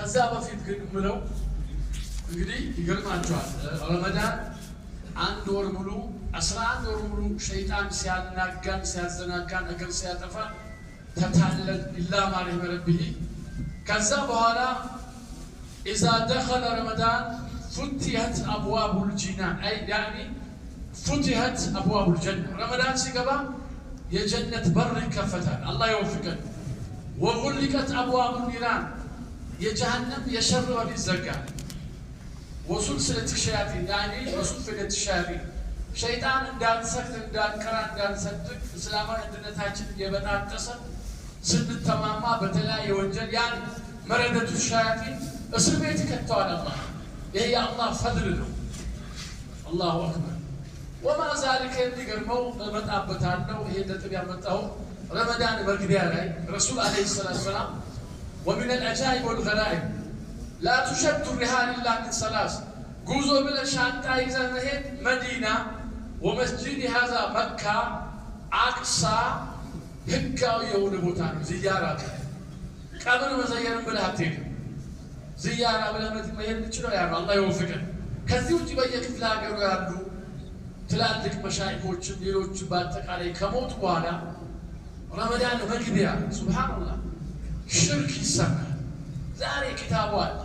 ከዛ በፊት ግን ምለው እንግዲህ ይገርማቸዋል። ረመዳን አንድ ወር ሙሉ 11 ወር ሙሉ ሸይጣን ሲያናጋን ሲያዘናጋን እግር ሲያጠፋ ተታለን ኢላ ማ ረሒመ ረቢሂ። ከዛ በኋላ ኢዛ ደኸለ ረመዳን ፉትሐት አብዋቡል ጂናን አይ ያኒ ፉትሐት አብዋቡል ጀና። ረመዳን ሲገባ የጀነት በር ይከፈታል። አላህ ይወፍቀን። ወጉሊቀት አብዋቡ ኒራን የጀሃነም የሸር በር ይዘጋል። ወሱልስለት ሸያጢን ያኒ ወሱልስለት ሸያጢን ሸይጣን እንዳንሰግድ እንዳንቀራ እንዳንሰድቅ እስላማዊ አንድነታችን የበጣጠሰ ስንተማማ በተለያየ ወንጀል ያን መረደቱ ሸያጢን እስር ቤት ይከተዋል። አላህ ይሄ የአላህ ፈድል ነው። አላሁ አክበር። ወማ ዛሊከ የሚገርመው እመጣበታለሁ። ይሄ ነጥብ ያመጣው ረመዳን መግቢያ ላይ ረሱል ዓለይሂ ሰላቱ ሰላም ወሚን አልዐጃኢብ ወልገራኢብ ላ ቱሸዱ ሪሃል ኢላ ሚን ሰላስ ጉዞ ብለህ ሻንጣ ይዘህ መሄድ መዲና ወመስጂድ ሀዛ መካ አቅሳ ህጋዊ የሆነ ቦታ ነው። ዝያራ ቀብር መዘየርም ብለህ አትሄድም። ዝያራ ብለህ መሄድ የምችለው ያ ነው። አላህ ይወፍቀን። ከዚህ ውጭ በየክፍለ ሀገሩ ያሉ ትላልቅ መሻይኮችም ሌሎችም በአጠቃላይ ከሞቱ በኋላ ረመዳን መግቢያ ሱብሃነላህ ሽርክ ይሰራል። ዛሬ ኪታቡ አለ።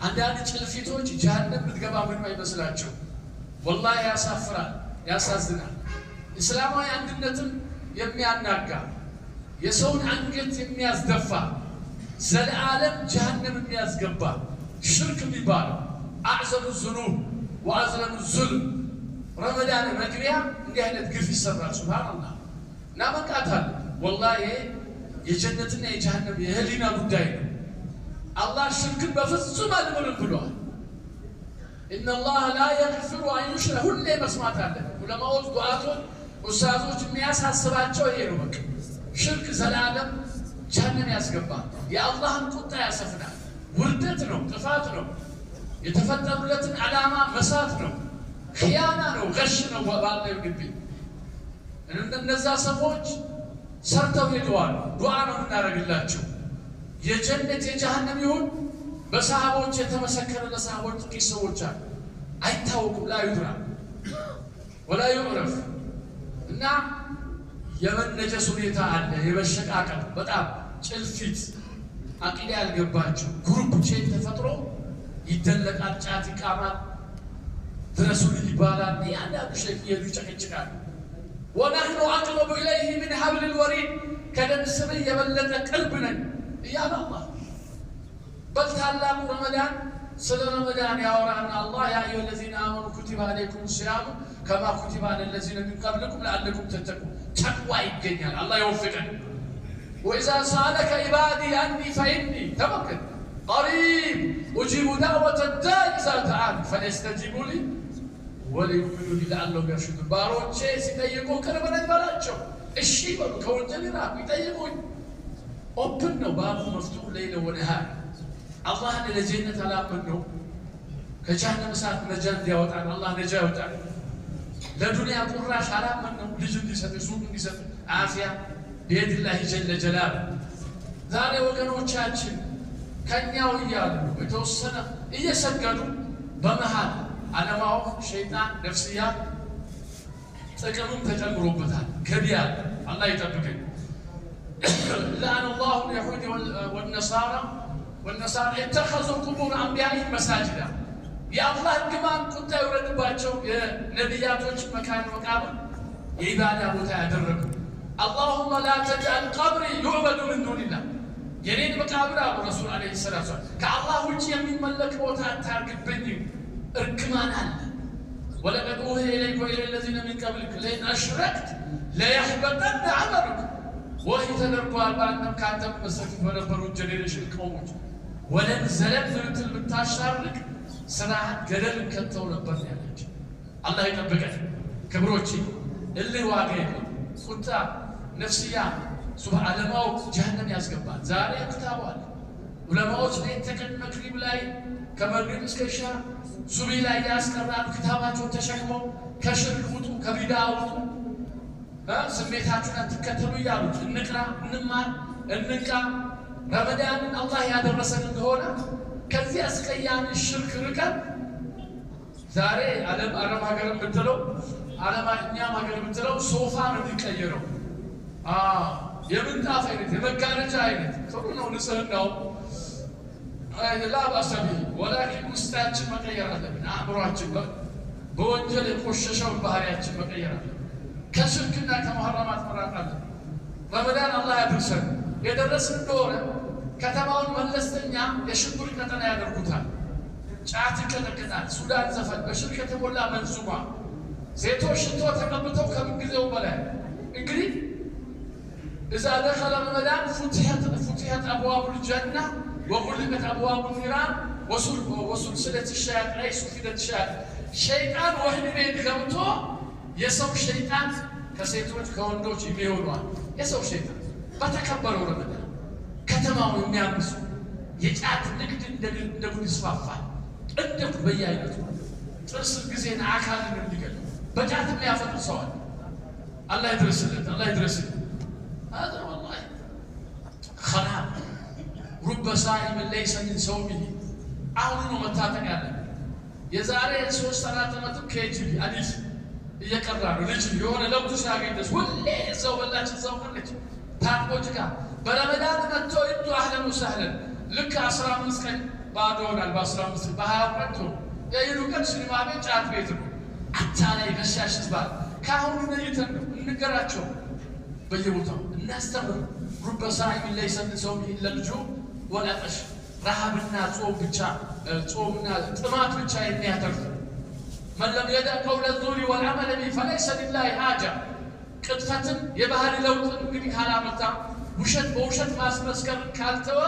አንዳንድ ጭልፊቶች ጀሃነም ብትገባ ምንም አይመስላቸው። ወላሂ ያሳፍራል፣ ያሳዝናል። እስላማዊ አንድነትን የሚያናጋ የሰውን አንገት የሚያስደፋ ዘለዓለም ጀሃነም የሚያስገባ ሽርክ የሚባለው አዕዘሙ ዝኑብ ወአዝለሙ ዙልም ረመዳን መግቢያ እንዲህ አይነት ግፍ ይሰራል። ሱብሃነላህ እና መንቃት አለ። ወላሂ የጀነትና የጀሃነም የህሊና ጉዳይ ነው። አላህ ሽርክን በፍጹም አልምርም ብሏል። إن الله لا يغفر أن يشرك ሁሌ መስማት አለብን። ዑለማዎች፣ ዱዓቶች፣ ኡስታዞች የሚያሳስባቸው ይሄ ነው። በቃ ሽርክ ዘላለም ጀሃነም ያስገባል። የአላህን ቁጣ ያሰፍናል። ውርደት ነው፣ ጥፋት ነው። የተፈጠሩለትን ዓላማ መሳት ነው፣ خيانة ነው፣ غش ነው። ባለው ግቢ እነዛ ሰዎች ሰርተው ሄደዋል። ዱዓ ነው የምናደርግላቸው። የጀነት የጀሃነም ይሁን በሰሃቦች የተመሰከረ ለሰሃቦች ጥቂት ሰዎች አሉ። አይታወቁም። لا يدرى ولا يعرف እና የመነጀስ ሁኔታ አለ። የመሸቃቀጥ በጣም ጭልፊት አቂዳ ያልገባቸው group chat ተፈጥሮ ይደለቃል፣ ጫት ይቃማል፣ ድረሱልኝ ይባላል። እያንዳንዱ ሼክ እየሄዱ ይጨቀጭቃሉ። ونحن أقرب إليه من حبل الوريد ከደም ስር የበለጠ ቅርብ ነን እያለ አላህ በል ታላቁ ረመዳን ስለ ረመዳን ያወራና አላህ يا أيها الذين آمنوا كتب عليكم الصيام كما كتب على الذين من قبلكم لعلكم تتقون። ተቅዋ ይገኛል። አላህ ይወፍቀን። وإذا سألك عبادي عني فإني ተመልከት قريب أجيب دعوة الداع إذا دعان فليستجيبوا لي وليؤمنوا بي لعلهم يرشدون። ባሮቼ ሲጠይቁ ቅርብ ነኝ በላቸው። እሺ በሉ፣ ከወንጀል ይራቁ፣ ይጠይቁኝ። open ነው باب مفتوح ليل ونهار። አላህን ለጀነት አላመን ነው ከጀሃነም እሳት ነጃ እንዲያወጣን አላህ ነጃ ያወጣን። ለዱንያ ቁራሽ አላመን ነው ልጅ እንዲሰጥ ሱቅ እንዲሰጥ አፊያ بيد الله جل جلاله። ዛሬ ወገኖቻችን ከኛው እያሉ የተወሰነ እየሰገዱ በመሃል አለማወቅ፣ ሸይጣን፣ ነፍስያ ጥቅምም ተጨምሮበታል። ገቢ አለ። አላህ ይጠብቀኝ። لعن الله اليهود والنصارى اتخذوا قبور أنبيائهم مساجدا። የአላህ እርግማን ቁጣ ይውረድባቸው። የነቢያቶች መካነ መቃብር የኢባዳ ቦታ ያደረጉ። اللهم لا تجعل قبري يعبد من دون الله የኔን መቃብር አሉ ረሱል عليه الصلاة والسلام ከአላህ ውጭ የሚመለክ ቦታ አታርግብኝ። እርግማን አለ። ولقد أوحي إليك وإلى الذين من قبلك لئن أشركت ليحبطن عملك ወህይ ተደርጓል። በአንተም ከአንተም በስተፊት በነበሩ generation ቀውሞች ወለን ዘለግ ብትል ብታሻርክ ስራህን ገደል ከተው ነበር ያለች። አላህ ይጠብቀን። ክብሮቼ እልህ ዋጋ የለም። ቁጣ፣ ነፍስያ፣ ሱብሃ አለማወቅ ጀሃነም ያስገባል። ዛሬ ክታቡ አለ። ዑለማዎች ሌት ተቀን መግሪብ ላይ ከመግሪብ እስከ ኢሻ ሱቢ ላይ ያስቀራሉ። ክታባቸውን ተሸክመው ከሽርክ ውጡ፣ ከቢዳ ውጡ፣ ስሜታችሁን አትከተሉ እያሉት እንቅራ፣ እንማር፣ እንንቃ። ረመዳንን አላህ ያደረሰን እንደሆነ ከዚህ አስቀያሚ ሽርክ ርቀን ዛሬ ዓለም አረብ ሀገር ብትለው ዓለም እኛም ሀገር ብትለው ሶፋ ነው የሚቀየረው። የምንጣፍ አይነት የመጋረጃ አይነት ጥሩ ነው ንጽህናው ላ ባእሰ ቢሂ፣ ወላኪን ውስጣችን መቀየር አለብን። አእምሯችን በወንጀል የቆሸሸውን ባህሪያችን መቀየር አለብን። ከሽርክና ከመሐረማት መራቅ አለብን። ረመዳን አላህ ያድርሰን። የደረስን እንደሆነ ከተማውን መለስተኛ የሽብር ቀጠና ያደርጉታል። ጫት ይቀጠቅጣል። ሱዳን ዘፈን፣ በሽርክ የተሞላ መንዙማ፣ ሴቶች ሽቶ ተቀብተው ከምንጊዜው በላይ። እንግዲህ إذا دخل رمضان فتحت أبواب الجنة وغلقت أبواب النيران وسلسلة الشياطين أي سفلت الشياطين። ሸይጣን ወህኒ ቤት ገብቶ የሰው ሸይጣን ከሴቶች ከወንዶች የሚሆኗል። የሰው ሸይጣን በተከበረው ረመዳን ከተማውን የሚያምሱ የጫት ንግድ እንደ ጉድ ይስፋፋል። እንደ ጉድ በየአይነቱ ጥርስ ጊዜን አካልን እንዲገል በጫት የሚያፈጥር ሰዋል። አላህ ይድረስለት፣ አላህ ይድረስለት። هذا والله خراب رب صائم ليس من صومه። አሁኑ ነው መታጠቅ ያለብን። የዛሬ 3-4 ዓመትም KGB አሊፍ እየቀራ ነው። ልጅ የሆነ ለውጥ ሲያገኝ ደስ ሁሌ እዛው በላች እዛው ቀረች ታጥቦ ጭቃ። በረመዳን መጥቶ ይዱ أهلا وسهلا። ልክ 15 ቀን ባዶ ሆናል። በ15 በ20 ቀን ቶ የኢዱ ቀን ሲኒማ ቤት ጫት ቤት ነው። አታላይ ገሻሽ ህዝባል ከአሁኑ ነይተን ነው እንገራቸው። በየቦታው እናስተምር። رب صائم ليس من صومه إلا الجوع والعطش። ረሃብና ጾም ብቻ ጾምና ጥማት ብቻ የሚያተርፍ من لم يدع قول الزور والعمل به فليس لله حاجة። ቅጥፈትን የባህሪ ለውጥን እንግዲህ ካላመጣ ውሸት በውሸት ማስመስከርን ካልተወ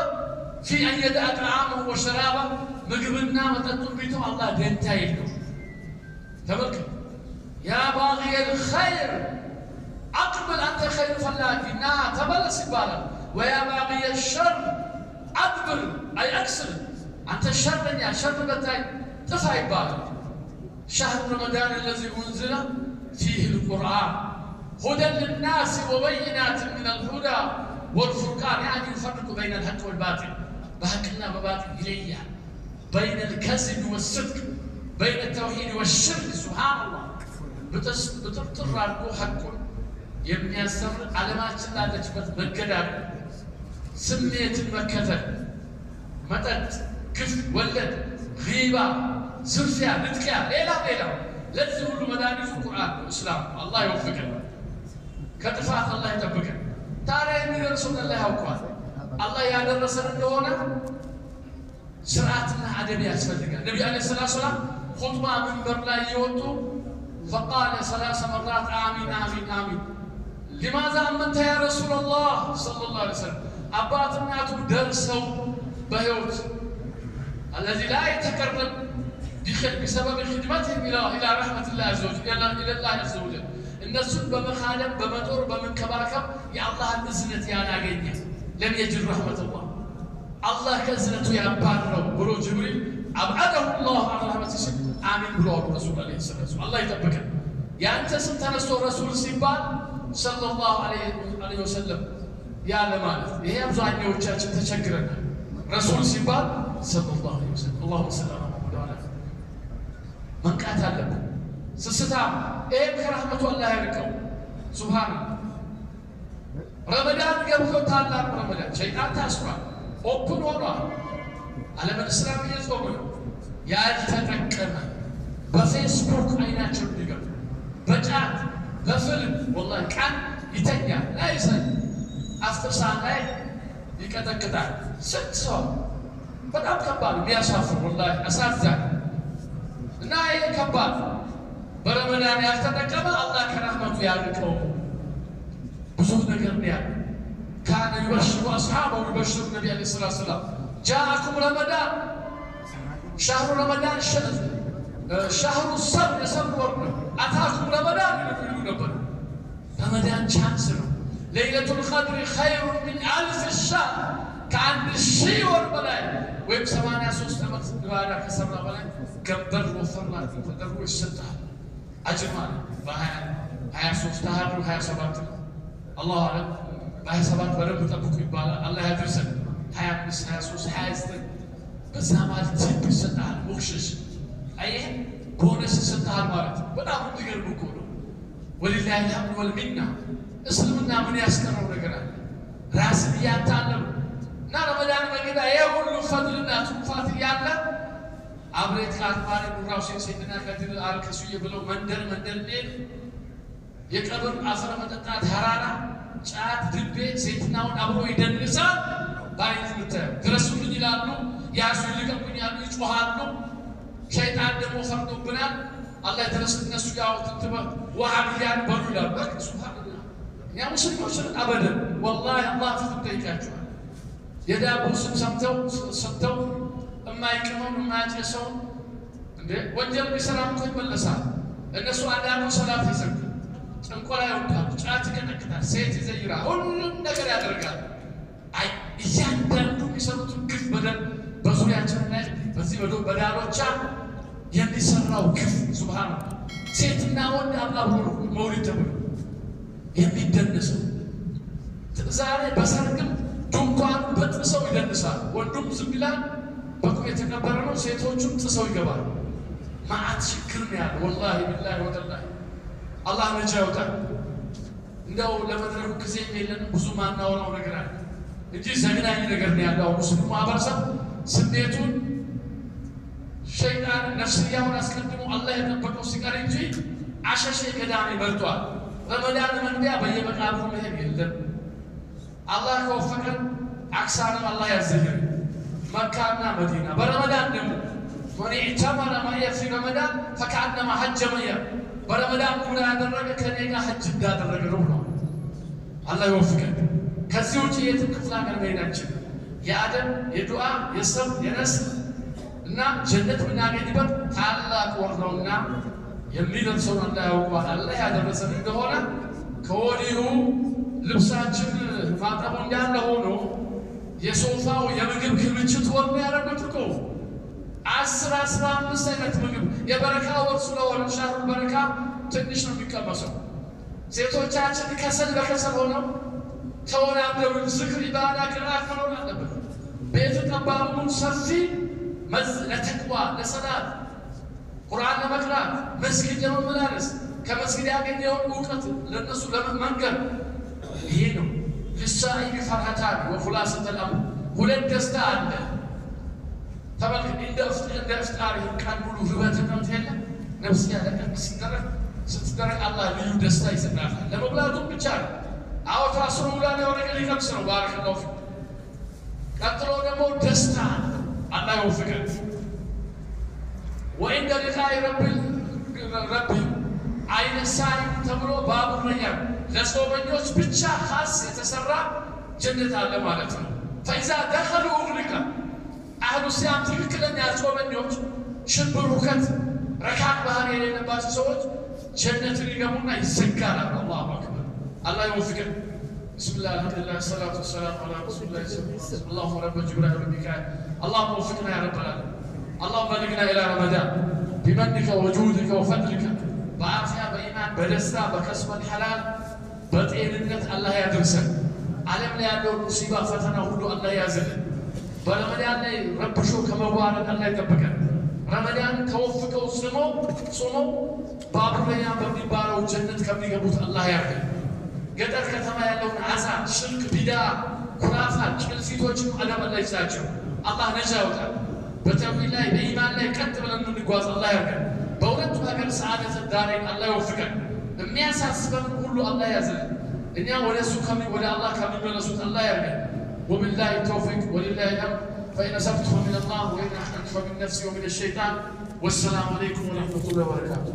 في أن يدع طعامه وشرابه ምግብና መጠጡን ቢተው አላህ ደንታ የለው። ተመልከት يا باغي الخير أقبل አንተ ኸይር ፈላጊ ና ተመለስ ይባላል። ويا باغي الشر أدبر أي أقصر አንተ ሸረኛ ሸር በታይ ጥፋ ይባላል። شهر رمضان الذي أنزل فيه القرآن هدى للناس وبينات من الهدى والفرقان يعني يفرق بين الحق والباطل በሐቅና በባጢል ይለያል። بين الكذب والصدق بين التوحيد والشرك። سبحان الله ብጥርጥር አድርጎ ሐቁን የሚያስተምር ዓለማችን ላለችበት መገዳደል፣ ስሜትን መከተል፣ መጠጥ፣ ግፍ፣ ወለድ፣ ጊባ፣ ዝርፊያ፣ ንጥቂያ፣ ሌላ ሌላው ለዚህ ሁሉ መድኃኒቱ ቁርአን ነው፣ እስላም ነው። አላህ ይወፍቀን፣ ከጥፋት አላህ ይጠብቀን። ታዲያ የሚደርሰውን አላህ ያውቀዋል። አላህ ያደረሰን እንደሆነ ስርዓትና አደብ ያስፈልጋል። ነቢ عليه الصلاة والسلام ኹጥባ ምንበር ላይ እየወጡ فقال ثلاث مرات آمين آمين آمين። لماذا أمنت يا رسول الله صلى الله عليه وسلم? አባት እናቱ ደርሰው በሕይወት الذي لا يتقرب بسبب خدمتهم إلى رحمة الله عز وجل እነሱን በመካደም በመጦር በመንከባከብ የአላህን እዝነት ያላገኘ لم يجد رحمة الله አላህ ከእዝነቱ ያባረው ብሎ ጅብሪል أبعده الله عن رحمته ሲል አሚን ብሎ አሉ ረሱል عليه الصلاة والسلام። አላህ ይጠብቀን። የአንተ ስም ተነስቶ ረሱል ሲባል صلى الله عليه وسلم ያለ ማለት ይሄ አብዛኛዎቻችን ተቸግረናል። ረሱል ሲባል صلى الله عليه وسلم اللهم صل على محمد وعلى መንቃት አለብን። ስስታም ይሄም ከረሕመቱ አላህ ያርቀው። سبحان الله ረመዳን ገብቶ ታላቁ ረመዳን ሸይጣን ታስሯል፣ open ሆኗል። ዓለምን እስላም እየጾሙ ነው። ያልተጠቀመ በፌስቡክ አይናቸው እንዲገቡ በጫት በፊልም والله ቀን ይተኛል፣ ላይሰኝ አፍጥር ሰዓት ላይ ይቀጠቅጣል። ስንት ሰው በጣም ከባድ የሚያሳፍር والله አሳዛኝ እና ይሄ ከባድ በረመዳን ያልተጠቀመ አላህ ከረሕመቱ ያርቀው። ብዙ ነገር ነው ያለው። كان يبشر أصحابه يبشر النبي عليه الصلاة والسلام جاءكم رمضان شهر رمضان شهر الصبر የሰብር ወር ነው። أتاكم رمضان ይሉ ነበር። ረመዳን chance ነው። ليلة القدر خير من ألف شهر ከ1000 ወር በላይ ወይም 83 ዓመት ኢባዳ ከሰራ በላይ ገበር ወፈር ተደርጎ ይሰጥሃል። አጅር ማለት በ23 ተሃዱ 27 ነው። الله أعلم በ27 በደንብ ጠብቁ ይባላል። አላህ ያድርሰን። 25፣ 23፣ 29 በዛ ማለት tip ይሰጥሃል። ሞክሽሽ አየህ ቦነስ ይሰጥሃል ማለት ነው። በጣም የሚገርም እኮ ነው። ولله الحمد والمنة። እስልምና ምን ያስቀረው ነገር አለ? ራስን እያታለሉ እና ረመዳን መግቢያ ይሄ ሁሉ ፈድልና ትሩፋት እያለ አብሬት ከአትባሪ ኑራ ሁሴን ሰይድና ከድር አልከሱዬ ብለው መንደር መንደር ሄዱ። የቀብር አፈር መጠጣት፣ ሀራራ፣ ጫት፣ ድቤ ሴትናውን አብሮ ይደንሳል። በአይነት የምታየው ድረሱልኝ ይላሉ፣ ያዙ ይልቀቁኝ ያሉ ይጮሃሉ። ሸይጣን ደግሞ ፈርዶብናል። አላህ ድረስ እነሱ ያው ትንትበ ወሃብያን በሉ ይላሉ። በቃ ሱብሃንአላህ እኛ ሙስሊሞች አበደን ወላሂ አላህ ፊት እንጠይቃቸዋል። የዳቦ ስም ሰምተው ሰምተው የማይቅመውን የማያጨሰውን እንደ ወንጀል ቢሰራም እኮ ይመለሳል። እነሱ አንዳንዱ ሰላት ይሰግዱ፣ ጥንቆላ ይወዳሉ፣ ጫት ይቀጠቅጣል፣ ሴት ይዘይራል፣ ሁሉም ነገር ያደርጋል። አይ እያንዳንዱ የሚሰሩትን ግፍ በደል በዙሪያችን ላይ በዚህ በዳሎቻ የሚሰራው ግፍ ሱብሃንአላህ። ሴትና ወንድ አብሮ መውሊድ ተብሎ የሚደንሰው ዛሬ በሰርግም ድንኳኑ በጥሰው ይደንሳል። ወንዱም ዝም ይላል፣ በቁም የተቀበረ ነው። ሴቶቹም ጥሰው ይገባል። መዓት ችግር ነው ያለው። ወላሂ ቢላሂ ወተላሂ አላህ ነጃ ያውጣል። እንደው ለመድረኩ ጊዜ የለንም፣ ብዙ ማናወራው ነገር አለ እንጂ ዘግናኝ ነገር ነው ያለው። ሙስሊሙ ማህበረሰብ ስሜቱን ሸይጣን ነፍስያውን አስቀድሞ አላህ የጠበቀው ሲቀር እንጂ አሸሼ ገዳሜ በልጧል። ረመዳን መግቢያ በየመቃብሩ መሄድ የለም። አላህ ከወፈቀን አክሳንም አላህ ያዘየን መካና መዲና። በረመዳን ደግሞ መን ኢዕተመረ መዕየ ፊ ረመዳን ፈከአነማ ሐጀ መዕየ፣ በረመዳን ዑምራ ያደረገ ከኔ ጋር ሐጅ እንዳደረገ ነው ብሏል። አላህ ይወፍቀን። ከዚህ ውጭ የትም ክፍለ ሀገር መሄድ አንችልም። የአደም የዱዓ የሰብ የነስር እና ጀነት የምናገኝበት ታላቅ ወር ነውና የሚደርሰውን አላህ ያውቀዋል። አላህ ያደረሰን እንደሆነ ከወዲሁ ልብሳችን ማጠቡ እንዳለ ሆኖ የሶፋው የምግብ ክምችት ወር ነው ያደረጉት እኮ 10 15 አይነት ምግብ የበረካ ወር ስለሆነ ሻህሩ በረካ ትንሽ ነው የሚቀመሰው። ሴቶቻችን ከሰል በከሰል ሆነው ተወናብደው ዝክር ኢባዳ ቅራት መኖር አለበት። ቤቱ ጠባቡን ሰፊ ለተቅዋ ለሰላት ቁርአን ለመቅራት መስጊድ ለመመላለስ ከመስጊድ ያገኘውን እውቀት ለእነሱ ለመንገር ይሄ ነው። للصائم فرحتان وخلاصة الأمر ሁለት ደስታ አለ። ተመልከት፣ እንደ እፍጣር ቀን ሙሉ ርበት ነው የለ ነፍስያ ለቀቅ ሲደረግ ስትደረግ አላህ ልዩ ደስታ ይሰጣታል። ለመብላቱም ብቻ ነው። አዎ ታስሮ ሙላ የሆነ ነገር ሊቀምስ ነው። بارك الله فيك። ቀጥሎ ደግሞ ደስታ አላህ ይወፍቀን። وعند لقاء ربي አይነ ሳይም ተብሎ ባቡር ረያን ለጾመኞች ብቻ ኻስ የተሰራ ጀነት አለ ማለት ነው። فإذا دخلوا أغلق أهل الصيام ትክክለኛ ጾመኞች ሽብር፣ ሁከት፣ ረካት ባህሪ የሌለባቸው ሰዎች ጀነትን ይገቡና ይዘጋል። الله أكبر። አላህ ይወፍቀን። بسم الله الحمد لله الصلاة والسلام على رسول الله اللهم رب جبرائيل وميكائيل اللهم وفقنا يا رب العالمين اللهم بلغنا إلى رمضان بمنك وجودك وفضلك በአፍያ በኢማን በደስታ በከስበን ሐላል በጤንነት አላህ ያድርሰን። ዓለም ላይ ያለውን ሙሲባ ፈተና ሁሉ አላህ ያዝልን። በረመዳን ላይ ረብሾ ከመዋረድ አላህ ይጠብቀን። ረመዳን ተወፍቀው ጾመው ባቡረያ በሚባለው ጀነት ከሚገቡት አላህ ያርገን። ገጠር ከተማ ያለውን አዛ፣ ሽርክ፣ ቢዳ፣ ኩራፋ፣ ጭልፊቶችን አደብ አላህ ይስጣቸው። አላህ ነጃ ያውጣል። በተውሂድ ላይ በኢማን ላይ ቀጥ ብለን እንጓዝ አላህ ያርገን። በሁለቱ ሀገር ሰዓደተ ዳሬን አላህ ይወፍቀን። የሚያሳስበን ሁሉ አላህ ያዝልን። እኛ ወደ እሱ ወደ አላህ ከሚመለሱት አላህ ያርገን። وبالله التوفيق ولله الحمد فإن أصبت فمن الله وإن أخطأت فمن نفسي ومن الشيطان والسلام عليكم ورحمة الله وبركاته።